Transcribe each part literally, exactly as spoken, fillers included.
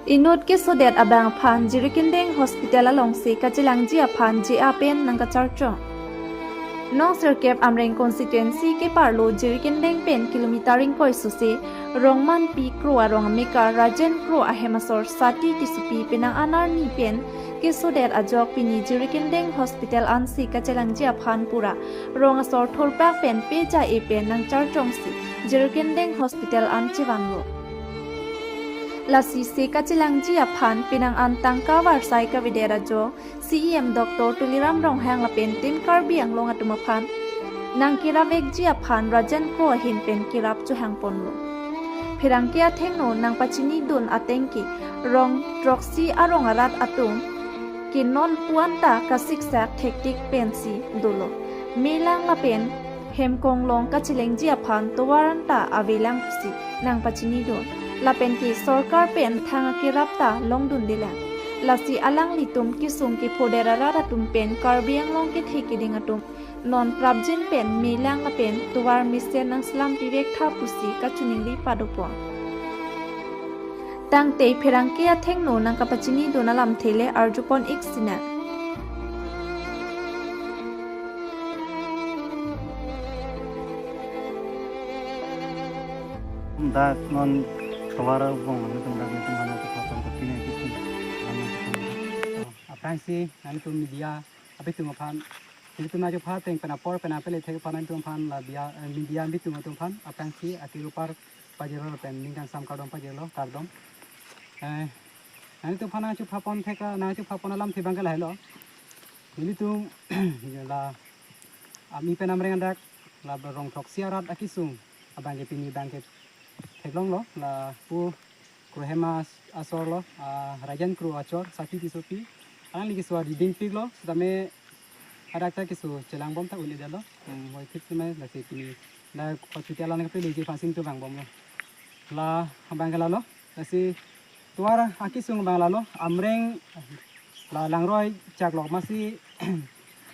Inut kesodet abang aphan Jirikindeng Hospital alongsi kachelangji aphan J A pen nangkacharchong. Nongsirkep Amreng constituency keparlo Jirikindeng pen kilometer ingkoi sose Rongmanpi Kro arong amekar Rajen Kro ahem asor Sati Tissopi penang an arni pen kesodet ajok pini Jirikindeng Hospital ansi kachelangji aphan pura rong asor thurpak pen peja e pen nangcharchongsi Jirikindeng Hospital an chevanlo. Lasi se kachelangji aphan penang an tangka varsai kavedet ajok C E M Doctor Tuliram Ronghang lapen Team Karbi Anglong atum aphan nangkeravekji aphan Rajen Kro ahin pen kerap chohangponlo. Pherangke athengno nangpachinidun ateng ke rong throksi arong arat atum ke non pu-an ta kasiksak thektik pensi dolo. Melang lapen hemkong along kachelengji aphan tovar anta avelang pusi nangpachinidun. Lapen ke sorkar pen thang akerap ta longdundelang. Lasi alanglitum kesung kephodet arat atum pen Karbi Anglong kethe keding atum non prapjin pen melang lapen tovar mesen nangselam pivek tha pusi kachiningri padopon. Tangte pherangke athengno nangkapachinidun alamthe le arjupon ik sinang. Dak non tovar abang nangtum dak nangtum hana tu kosong tu pini kitu. Aphrangsi nangtum media abitum aphan, nangtum nangchepha ateng pen apor pen apele thek aphan nangtum aphan la bia, eh, media abitum atum aphan aphrangsi akiru par pajirlo pen ningkan sam kardom pajirlo kardom. Eh, nangtum aphan nangchephapon thek a, nangchephapon alamthe abang ke lahelo. Nelitum la Ami pen Amreng adak la rong throksi arat akesung abang ke pini abang ke theklonglo, lapu Kro ahem asor lo, ah, Rajen Kro achor Sati Tissopi. Alangli keso ariding piklo, sitame hadak ta keso chelangbom ta un-edetlo. Hmm, hoi thik sitame lasi pini la hospital an kapeleji aphansi nangtum vangbomlo. La abang ke lalo, lasi tovar akesung abang lalo, Amreng la langroi chaklok masi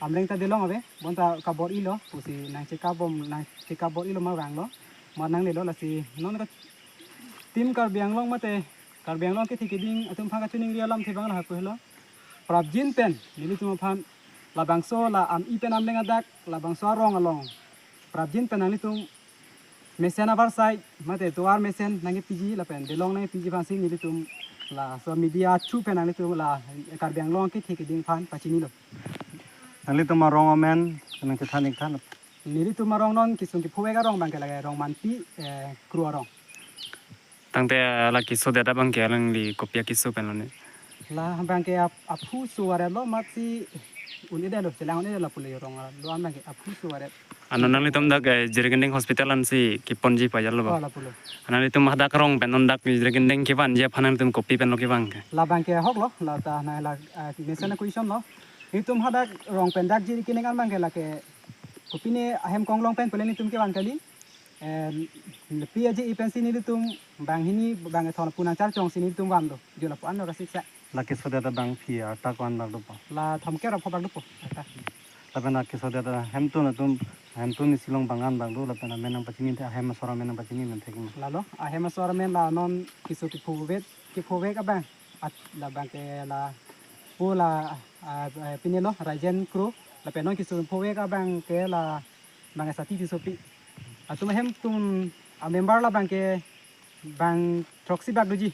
Amreng ta delong ave, bonta kabor-ilo, pusi nangchekabom, nangchekabor-ilo ma vanglo, ma nanglelo, lasi non ka Team Karbi Anglong mate Karbi Anglong kethe keding atum aphan kachiningri alamthe abang lahai pu helo. Prapjin pen nelitum aphan labangso la Ami pen Amreng adak labangso arong along prapjin pen nanglitum mesen avarsai mate tovar mesen nangkepiji lapen delong nangkepiji aphansi nelitum laso media through pen nanglitum la Karbi Anglong kethe keding aphan pachinilo. Nanglitum arong amen nangkethan ik than. Nelitum arong non kesung kephovek arong abang ke lake Rongmanpi, eh, Kro arong. Tangte la kesodet abang ke alangli kopi akeso pen lone? La abang ke ap-, aphu so aret lo, masi un-edetlo, chelang un-edetlo pule rong arat lo, abang ke aphu so aret. Ano nanglitum dak, eh, Jirikindeng Hospital ansi keponji pajirlo ba? Oh, lapulo. Nanglitum hadak rong pen non dak Jirikindeng kevanji aphan nanglitum kopi pen lo kevang ke? La abang ke ahok lo, la ta na la, ah, mesen question lo. Nelitum hadak rong pen dak Jirikindeng abang ke lake kopine ahem konglong pen pule nelitum kevang kali. Eh, pi aje e pensi nelitum banghini bangkethom pu nangcharchongsi nelitum van do. Jo lapu-an lo kasiksak. La kesodet abang phi arta ko-an bak dopo? La thomkep ra pho bak dopo. Arta. Lapen la kesodet hemtun atum, hemtun isi along bang-an bak do, lapen amen nangpachini te, ahem asor amen nangpachini men thek ma? Lalo, ahem asor amen la non keso kephovek, kephovek abang. At labang ke lapu la, ah, eh, pine lo, Rajen Kro, lapen non keso kephovek abang ke la abang ke Sati Tissopi. Atum ahemtun amember la abang ke bang throksi bak doji.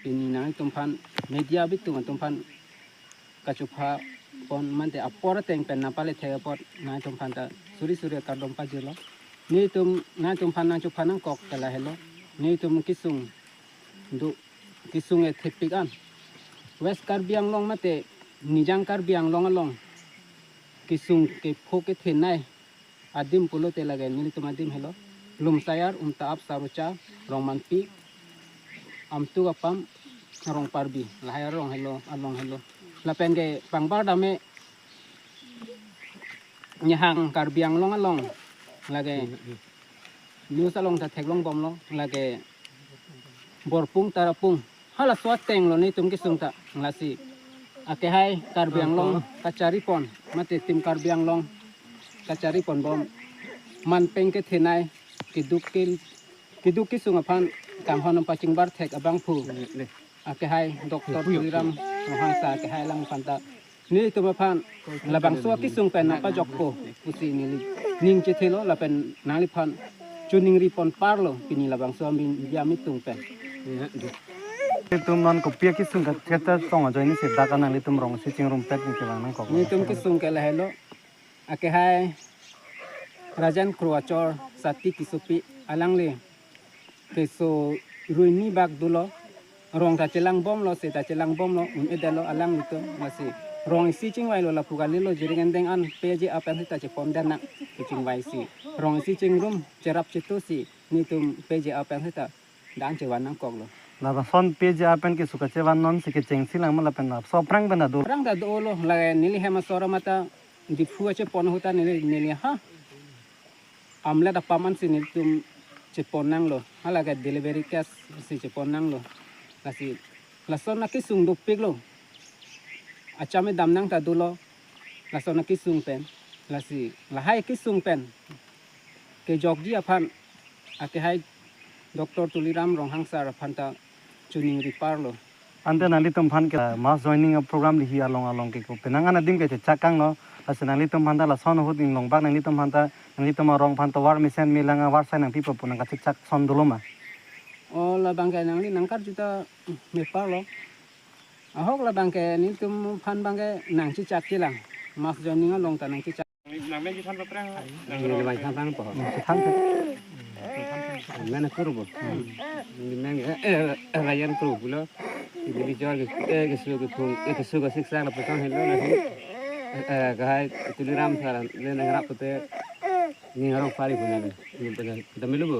Pini nangtum aphan media abitum atum aphan kachephapon mate apor ateng pen nangpale thek apot nangtum aphan ta suri suri kardom pajirlo. Nelitum nangtum aphan nangchepha nangkok ke lahelo. Nelitum kesung do, kesung e thepik an. West Karbi Anglong mate Nijang Karbi Anglong along kesung kepho kethenei adim pulote lake nelitum adim helo. Lumsayar, Umta'ap, Sarucha, Rongmanpi, Amtu Apam, Rongparbi, lahai arong helo, along helo. Lapen ke pangbar dame Nihang Karbi Anglong along lake news along ta theklongbomlo, lake Borpung Tarapung halaso ateng lo nelitum kesung ta, lasi akehai Karbi Anglong kacharipon mate Team Karbi Anglong kacharipon bom manpeng kethenei keduk ke, keduk kesung aphan Kanghon pachingbar thek abangphu akehai Doctor Tuliram Ronghangsa akehai alang aphanta nelitum aphan labangso akesung pen nangpajokpo pusi neli ning chethelo lapen nangliphan choningri pon parlo pini labangso amin biam itum pen. Nelitum non kopi akesung kachetong ajoine si dak nanglitum rong isi chingrum pet ningke vang nangkok. Nelitum kesung ke lahelo, akehai Rajen Kro achor Sati Tissopi alangli keso ruini bak dolo, rong ta chelangbomlo, se ta chelangbomlo, un-edetlo alanglitum, lasi rong isi chingvailo, lapu kalilo, Jirikindeng an P J A pen seta chepon den nang, kechingvai si rong isi chingrum cherap chetu si nelitum P J A pen seta dan chevan nangkoklo. Lason P J A pen keso kachevan non si kechengsi lang ma lapen laso aphrang pen ta do? Aphrang ta dolo, lake neli hem asor mata Diphu achepon ahut ta neli, neli ha amlet apam ansi nelitum chepon nanglo. Halake delivery case si chepon nanglo. Lasi lason akesung dopiklo. Acham edam nang ta dolo. Lason akesung pen. Lasi lahai akesung pen kejokji aphan akehai Doctor Tuliram Ronghangsa aphanta choningri parlo. Ante nanglitum aphan ke mass joining program lihi along along ke ko penang an adim ke chechak kangno, lasi nanglitum aphanta lason ahut inglong bak nanglitum aphanta, nanglitum arong aphanta tovar mesen melang avarsai nangpipo pu nangkachechak ason dolo ma? O, labang ke nangli nangkarju ta meparlo. Ahok labang ke nelitum aphan abang ke nangchechak chelang. Mass joining along ta nangchechak. Nang men jisan paprang. Nang rong bai sang sang po. Thang thang. Men Kro bo. Ni men, eh, eh, eh, Rajen Kro pulo. Ni bijor ke, eh, keso kephung, eh, keso kasiksang lapu sang helo na. Eh, eh, akehai Tuliram sar le nangrap pute. Ni arong pari punya le. Ni pada, pada melu bo.